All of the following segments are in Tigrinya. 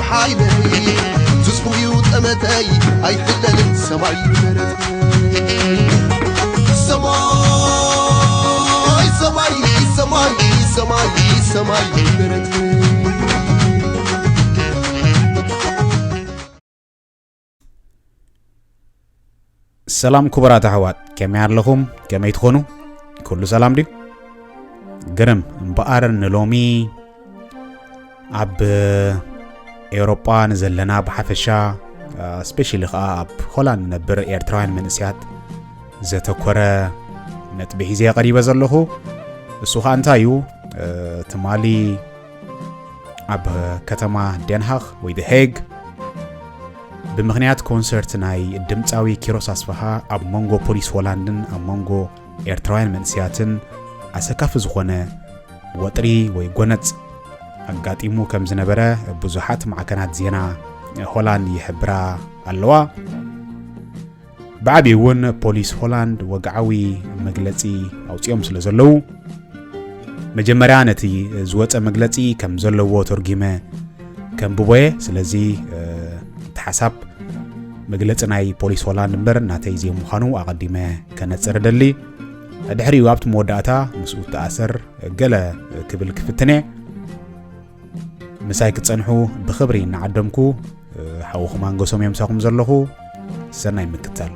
ሓይለይ ትስፉዩ ጠመተይ ኣይትለልን ሰማይ መረትይ ሰማይ ሰማይ ሰማይ ሰማይ ሰማይ መረትይ ሰላም ክቡራት ኣሕዋት፣ ከመይ ኣለኹም? ከመይ ትኾኑ? ኩሉ ሰላም ድዩ? ግርም እምበኣር ንሎሚ ኣብ ኤውሮጳ ንዘለና ብሓፈሻ፣ ስፔሻሊ ኸዓ ኣብ ሆላንድ ንነብር ኤርትራውያን መንእሰያት ዘተኮረ ነጥቢ ሒዘ ቀሪበ ዘለኹ። እሱ ኸዓ እንታይ እዩ? ትማሊ ኣብ ከተማ ደንሃክ ወይ ደ ሄግ ብምኽንያት ኮንሰርት ናይ ድምፃዊ ኪሮስ ኣስፍሃ ኣብ መንጎ ፖሊስ ሆላንድን ኣብ መንጎ ኤርትራውያን መንእሰያትን ኣሰካፊ ዝኾነ ወጥሪ ወይ ጎነጽ ኣጋጢሙ ከም ዝነበረ ብዙሓት ማዕከናት ዜና ሆላንድ ይሕብራ ኣለዋ። ብዓብዪ እውን ፖሊስ ሆላንድ ወግዓዊ መግለጺ ኣውጺኦም ስለ ዘለዉ፣ መጀመርያ ነቲ ዝወጸ መግለጺ ከም ዘለዎ ተርጒመ ከንብቦ እየ። ስለዚ እቲ ሓሳብ መግለጺ ናይ ፖሊስ ሆላንድ እምበር ናተይ ዘይምዃኑ ኣቐዲመ ከነጽር እደሊ። ድሕሪኡ ኣብቲ መወዳእታ ምስኡ እተኣሰር ገለ ክብል ክፍትን እየ። ምሳይ ክትጸንሑ ብኽብሪ እናዓደምኩ፣ ሓውኹም ኣንገሶም እየ ምሳኹም ዘለኹ። ሰናይ ምክትታል።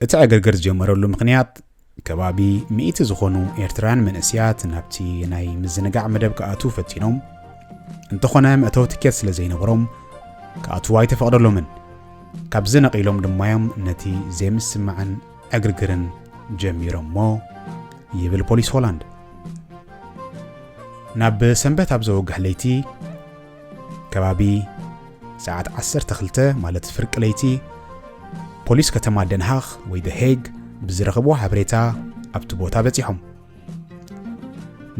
እቲ ዕግርግር ዝጀመረሉ ምኽንያት፣ ከባቢ ሚእቲ ዝኾኑ ኤርትራውያን መንእሰያት ናብቲ ናይ ምዝንጋዕ መደብ ክኣትዉ ፈቲኖም፣ እንተኾነ መእተዊ ትኬት ስለ ዘይነበሮም ክኣትዉ ኣይተፈቕደሎምን። ካብዚ ነቒሎም ድማ'ዮም ነቲ ዘይምስምማዕን ዕግርግርን ጀሚሮሞ ይብል ፖሊስ ሆላንድ። ናብ ሰንበት ኣብ ዘወግሕ ለይቲ ከባቢ ሰዓት ዓሰርተ ክልተ ማለት ፍርቂ ለይቲ ፖሊስ ከተማ ደንሃክ ወይ ደ ሄግ ብዝረኸብዎ ሓበሬታ ኣብቲ ቦታ በጺሖም።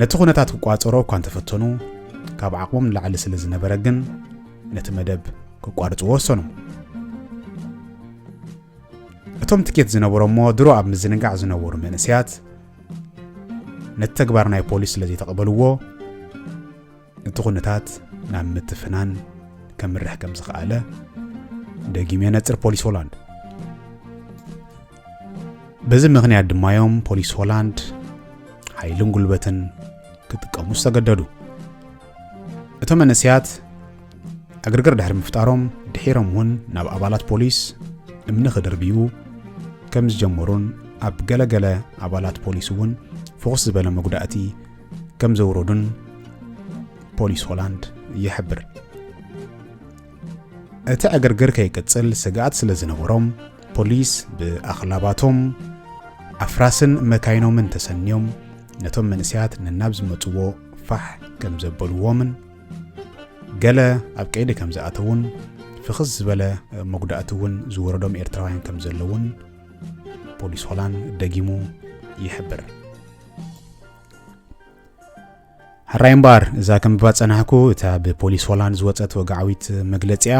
ነቲ ኩነታት ክቋጸሮ እኳ እንተፈተኑ ካብ ዓቕሞም ንላዕሊ ስለ ዝነበረ ግን ነቲ መደብ ክቋርጽዎ ወሰኑ። እቶም ትኬት ዝነበሮሞ ድሮ ኣብ ምዝንጋዕ ዝነበሩ መንእሰያት ነቲ ተግባር ናይ ፖሊስ ስለ ዘይተቐበልዎ እቲ ኩነታት ናብ ምትፍናን ከምርሕ ከም ዝኸኣለ ደጊሙ የነጽር ፖሊስ ሆላንድ። በዚ ምኽንያት ድማ'ዮም ፖሊስ ሆላንድ ሓይልን ጉልበትን ክጥቀሙ ዝተገደዱ። እቶም መንእሰያት ዕግርግር ድሕሪ ምፍጣሮም ድሒሮም እውን ናብ ኣባላት ፖሊስ እምኒ ክድርብዩ ከም ዝጀመሩን ኣብ ገለ ገለ ኣባላት ፖሊስ እውን ፍኹስ ዝበለ መጉዳእቲ ከም ዘውረዱን ፖሊስ ሆላንድ ይሕብር። እቲ ዕግርግር ከይቅጽል ስግኣት ስለ ዝነበሮም ፖሊስ ብኣኽላባቶም ኣፍራስን መካይኖምን ተሰንዮም ነቶም መንእሰያት ነናብ ዝመጽዎ ፋሕ ከም ዘበልዎምን ገለ ኣብ ቀይዲ ከም ዝኣተዉን ፍኽስ ዝበለ መጉዳእቲ እውን ዝወረዶም ኤርትራውያን ከም ዘለውን ፖሊስ ሆላንድ ደጊሙ ይሕብር። ሕራይ እምበኣር እዛ ከንብባ ጸናሕኩ እታ ብፖሊስ ሆላንድ ዝወጸት ወግዓዊት መግለጺ እያ።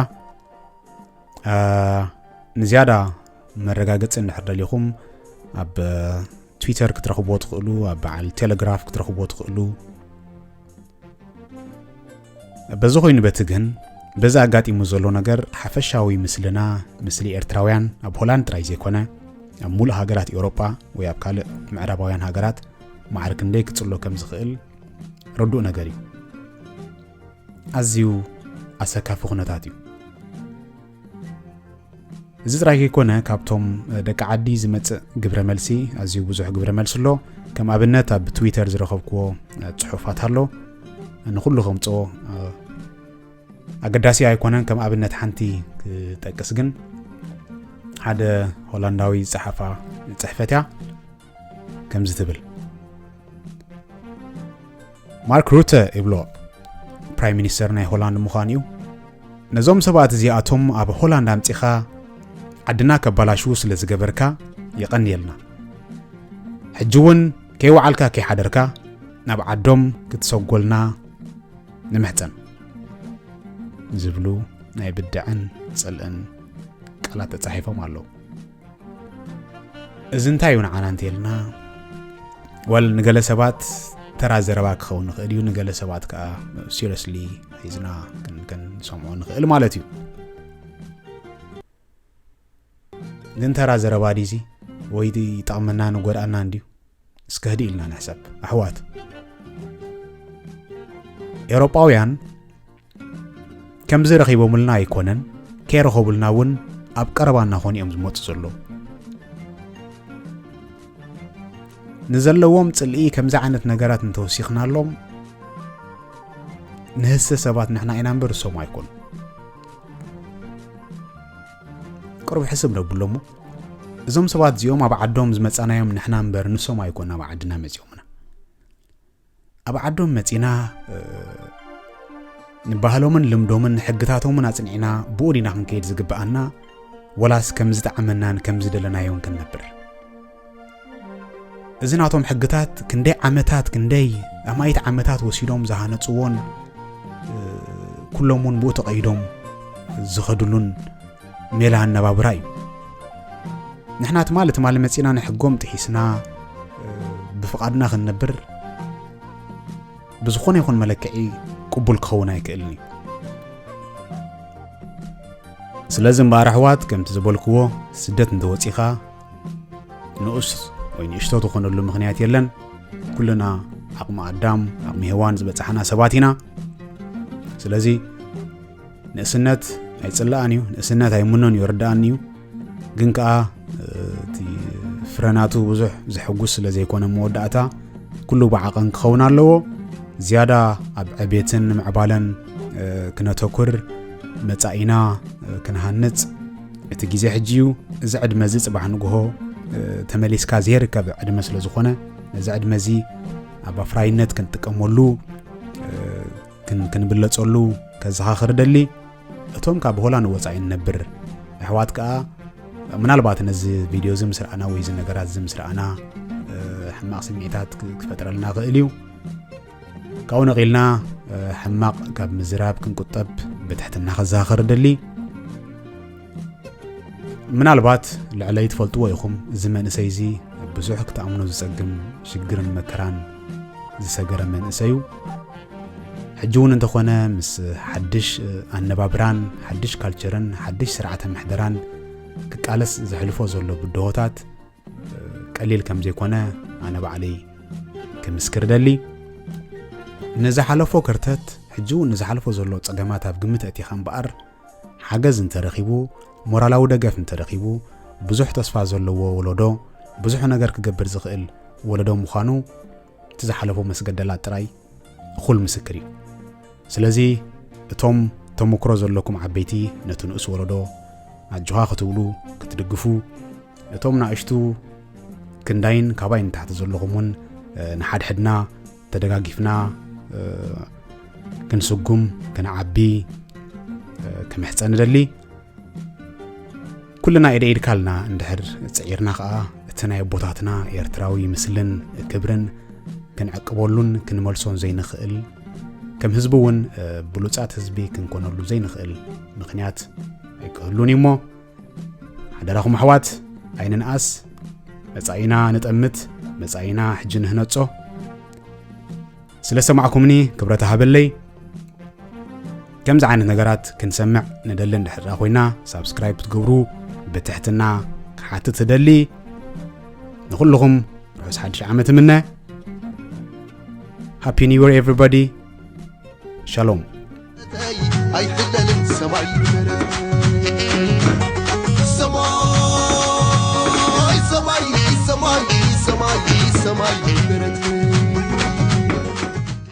ንዝያዳ መረጋገጺ እንድሕር ደሊኹም ኣብ ትዊተር ክትረኽብዎ ትኽእሉ፣ ኣብ በዓል ቴሌግራፍ ክትረኽብዎ ትኽእሉ። በዚ ኮይኑ በቲ ግን በዚ ኣጋጢሙ ዘሎ ነገር ሓፈሻዊ ምስልና፣ ምስሊ ኤርትራውያን ኣብ ሆላንድ ጥራይ ዘይኮነ ኣብ ሙሉእ ሃገራት ኤውሮጳ ወይ ኣብ ካልእ ምዕራባውያን ሃገራት ማዕረ ክንደይ ክጽሎ ከም ዝኽእል ርዱእ ነገር እዩ። ኣዝዩ ኣሰካፊ ኩነታት እዩ። እዚ ጥራይ ከይኮነ ካብቶም ደቂ ዓዲ ዝመጽእ ግብረ መልሲ ኣዝዩ ብዙሕ ግብረ መልሲ ኣሎ። ከም ኣብነት ኣብ ትዊተር ዝረኸብክዎ ጽሑፋት ኣሎ። ንኹሉ ከምጽኦ ኣገዳሲ ኣይኮነን። ከም ኣብነት ሓንቲ ክጠቅስ ግን ሓደ ሆላንዳዊ ዝጸሓፋ ጽሕፈት እያ። ከምዚ ትብል፣ ማርክ ሩተ ይብሎ ፕራይም ሚኒስተር ናይ ሆላንድ ምዃኑ እዩ። ነዞም ሰባት እዚኣቶም ኣብ ሆላንድ ኣምጺኻ ዓድና ከባላሽዉ ስለ ዝገበርካ የቐንየልና። ሕጂ እውን ከይወዓልካ ከይሓደርካ ናብ ዓዶም ክትሰጎልና ንምሕጸን ዝብሉ ናይ ብድዐን ጽልእን ቃላት ተጻሒፎም ኣለዉ። እዚ እንታይ እዩ ንዓና እንተልና፣ ወል ንገለ ሰባት ተራ ዘረባ ክኸውን ንኽእል እዩ፣ ንገለ ሰባት ከዓ ሲሪየስሊ ሒዝና ክን- ክንሰምዖ ንኽእል ማለት እዩ። ግን ተራ ዘረባ ዲዚ ወይ ይጠቕመና ንጎድኣና እንድዩ? እስከ ህድእ ኢልና ንሕሰብ ኣሕዋት። ኤውሮጳውያን ከምዚ ረኺቦምልና ኣይኮነን፣ ከይረኸቡልና እውን ኣብ ቀረባ እናኾኑ እዮም ዝመፁ ዘለዉ። ንዘለዎም ፅልኢ ከምዚ ዓይነት ነገራት እንተወሲኽናሎም፣ ንህሰ ሰባት ንሕና ኢና እምበር እሶም ኣይኮኑ። ቅሩብ ሕስብ ነብሎ እሞ፣ እዞም ሰባት እዚኦም ኣብ ዓዶም ዝመጻናዮም ንሕና እምበር ንሶም ኣይኮን ኣብ ዓድና መጺኦምና። ኣብ ዓዶም መጺና፣ እ፣ ንባህሎምን ልምዶምን ሕግታቶምን ኣጽኒዕና ብኡ ዲና ክንከይድ ዝግብኣና፣ ወላስ ከም ዝጠዓመናን ከም ዝደለናዮን ክንነብር? እዚ ናቶም ሕግታት ክንደይ ዓመታት፣ ክንደይ ኣማኢት ዓመታት ወሲዶም ዝሃነጽዎን፣ እ፣ ኩሎም እውን ብኡ ተቐይዶም ዝኸድሉን ሜላ ኣነባብራ እዩ። ንሕና ትማሊ ትማሊ መጺና ንሕጎም ጥሒስና፣ እ፣ ብፍቓድና ክንነብር ብዝኾነ ይኹን መለክዒ ቅቡል ክኸውን ኣይክእልን እዩ። ስለዚ እምበኣር ኣሕዋት፣ ከምቲ ዝበልክዎ፣ ስደት እንተወጺኻ ንኡስ ወይ ንእሽቶ ትኾነሉ ምኽንያት የለን። ኩልና ዓቕሚ ኣዳም፣ ዓቕሚ ሄዋን ዝበጻሕና ሰባት ኢና። ስለዚ ንእስነት ኣይጽላኣን እዩ፣ ንእስነት ኣይምኖን እዩ፣ ይርድኣኒ እዩ። ግን ከኣ፣ እ፣ እቲ ፍረናቱ ብዙሕ ዘሐጉስ ስለ ዘይኮነ መወዳእታ፣ ኩሉ ብዓቐን ክኸውን ኣለዎ። ዝያዳ ኣብ ዕቤትን ምዕባለን፣ እ፣ ክነተኩር፣ መጻኢና፣ እ፣ ክንሃንጽ፣ እቲ ግዜ ሕጂ እዩ። እዚ ዕድመ እዚ ጽባሕ ንግሆ፣ እ፣ ተመሊስካ ዘይርከብ ዕድመ ስለ ዝኾነ፣ ነዚ ዕድመ እዚ ኣብ ኣፍራይነት ክንጥቀመሉ፣ እ፣ ክን-፣ ክንብለጸሉ ከዘኻኽር ደሊ። እቶም ካብ ሆላንድ ወጻኢ ንነብር ኣሕዋት ከኣ ምናልባት ነዚ ቪድዮ እዚ ምስ ረኣና ወይ እዚ ነገራት እዚ ምስ ረኣና፣ እ፣ ሕማቕ ስምዒታት ክ-፣ ክፈጥረልና ይኽእል እዩ። ካብኡ ነቒልና፣ እ፣ ሕማቕ ካብ ምዝራብ ክንቁጠብ ብትሕትና ከዘኻኽር ደሊ። ምናልባት ልዕለይ ትፈልጥዎ ኢኹም፣ እዚ መንእሰይ እዚ ብዙሕ ክትኣምኖ ዝጸግም ሽግርን መከራን ዝሰገረ መንእሰይ እዩ። ሕጂ እውን እንተኾነ ምስ ሓድሽ ኣነባብራን ሓድሽ ካልቸርን ሓድሽ ስርዓተ ምሕደራን ክቃለስ ዘሕልፎ ዘሎ ብድሆታት ቀሊል ከም ዘይኮነ ኣነ ባዕለይ ክምስክር እደሊ። ንዝሓለፎ ከርተት፣ ሕጂ እውን ንዝሓልፎ ዘሎ ጸገማት ኣብ ግምት ኣእቲኻ እምበኣር፣ ሓገዝ እንተረኺቡ፣ ሞራላዊ ደገፍ እንተረኺቡ፣ ብዙሕ ተስፋ ዘለዎ ወለዶ፣ ብዙሕ ነገር ክገብር ዝኽእል ወለዶ ምዃኑ እቲ ዝሓለፎ መስገደላት ጥራይ እኹል ምስክር እዩ። ስለዚ እቶም ተመክሮ ዘለኩም ዓበይቲ ነቲ ንኡስ ወለዶ ኣጆኻ ክትብሉ፣ ክትድግፉ፣ እቶም ናእሽቱ ክንዳይን ካባይ ንታሕቲ ዘለኹም እውን፣ እ፣ ንሓድሕድና ተደጋጊፍና፣ እ፣ ክንስጉም፣ ክንዓቢ፣ እ፣ ክምሕጸን እደሊ። ኩልና ኢደ ኢድካ ኣልና እንድሕር ጽዒርና ኸኣ፣ እቲ ናይ ኣቦታትና ኤርትራዊ ምስልን ክብርን ክንዕቅበሉን ክንመልሶን ዘይንኽእል፣ ከም ህዝቢ እውን፣ እ፣ ብሉጻት ህዝቢ ክንኮነሉ ዘይንኽእል ምኽንያት ኣይክህሉን እዩ እሞ፣ ሓደራኹም ኣሕዋት፣ ኣይንንኣስ፣ መጻኢና ንጠምት፣ መጻኢና ሕጂ ንህነጾ። ስለ ሰማዕኩምኒ ክብረት ሃበለይ። ከምዚ ዓይነት ነገራት ክንሰምዕ ንደሊ እንድሕር ኮይና፣ ሳብስክራይብ ክትገብሩ ብትሕትና ክሓትት እደሊ። ንኹልኹም ርሑስ ሓድሽ ዓመት እምነ። ሃፒ ኒው ይር ኤቨሪባዲ። ሻሎም። ኣይሕለልን ሰማይ